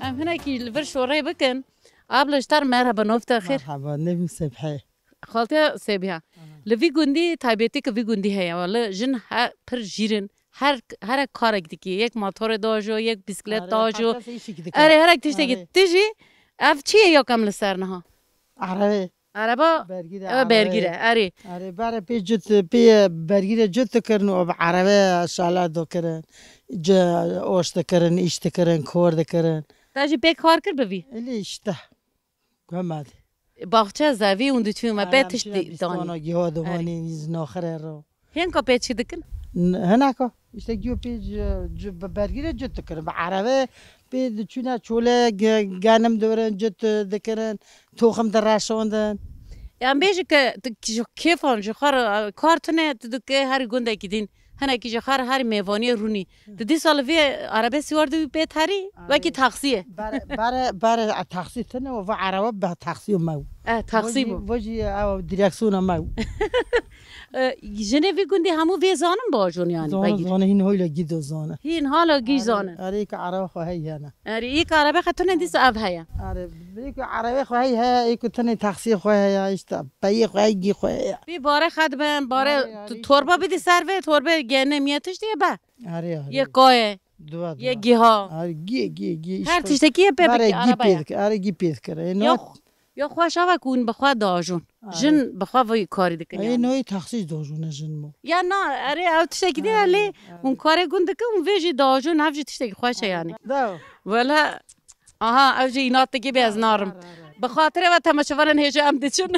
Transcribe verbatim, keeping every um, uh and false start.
Em hinekî li vir şorê bikin. Abla ji te re merheba, navê te xêr? Merhaba, nevim Sebhe. Xaltiya Sebiha. Aha. Li vî gundî taybetî ki vî gundî heye. Wele jin he pir jîr in. Her, here karek dikî. Yek motorê dajo, yek bisiklet dajo. Erê, herek tiştekî. Erê. Tijî ev çi ye ya kem li ser niha? Erebe. Ereba? Bergî de, ew bergî de, erê. Erê, bare pê cit, pê bergî de cit dikirin û bi erebe şala dikirin. Ci oş dikirin, îş dikirin, kor dikirin. Te jî pê kar kir bi vî? Elê işte. Gomad. Baxçe zevî hûn diçûn me pê tişt dî-, danî. Erê. Hên ka pê çi dikin? N-, hinaka. İşte giyo pê c-, c-, bi bergî re cit dikirin. Bi erebe pê diçûne çole ge-, genim dibirin, cit dikirin, toxim direşandin. Em bêjin ke tu ji kêfan, ji xwe re, kar tune, tu dike her gundekî din. Hinekî ji xwe re her mêvaniyê rûnî. Tu dîsa li vê erebe sîwar dibî pê terî, wekî taksiyê. Bare, bare, bare, e, taksî tune û va erebe be taksiyê me. Eh, taksî bû. Vajî, vajî, ew direksiyona me. E, jinê vî gundî hemû vê zanin bajon yani. Zane, zane, hîn hoyla gî do zane. Hîn hala gî zane. Erê, erê, ke erebe xwe heye ne. Erê, î ke erebe xwe tune dîsa ev heye. Erê, î ke erebe xwe heye, î ke tune taksiyê xwe heye, işte, peyê xwe heye, gî xwe heye. Vî bare xwe dibin, bare. Erê, erê, tu torba bidî ser vê, torbe gene miye tiştê be. Erê, erê. Yê qayê. Dua, dua. Yê giha. Erê, gî, gî, gî, her tiştekî ye pê bikî, erê, gî pê dikir, erê, gî pê dikir. Ê, no. Ya xweş ava ku hûn bi xwe dajon. Erê. Jin bi xwe vî karî dikin yani. Ê, no, ê taksî dojûne jin mo. Ya na, erê, ew tiştekî din e lê hûn karê gund dikin, hûn vê jî dajon, ev jî tiştekî xweş e yani. Wela, aha, ev jî înat dikî bê ez narim. Bi xatirê ve temaşevanan hêja em diçin.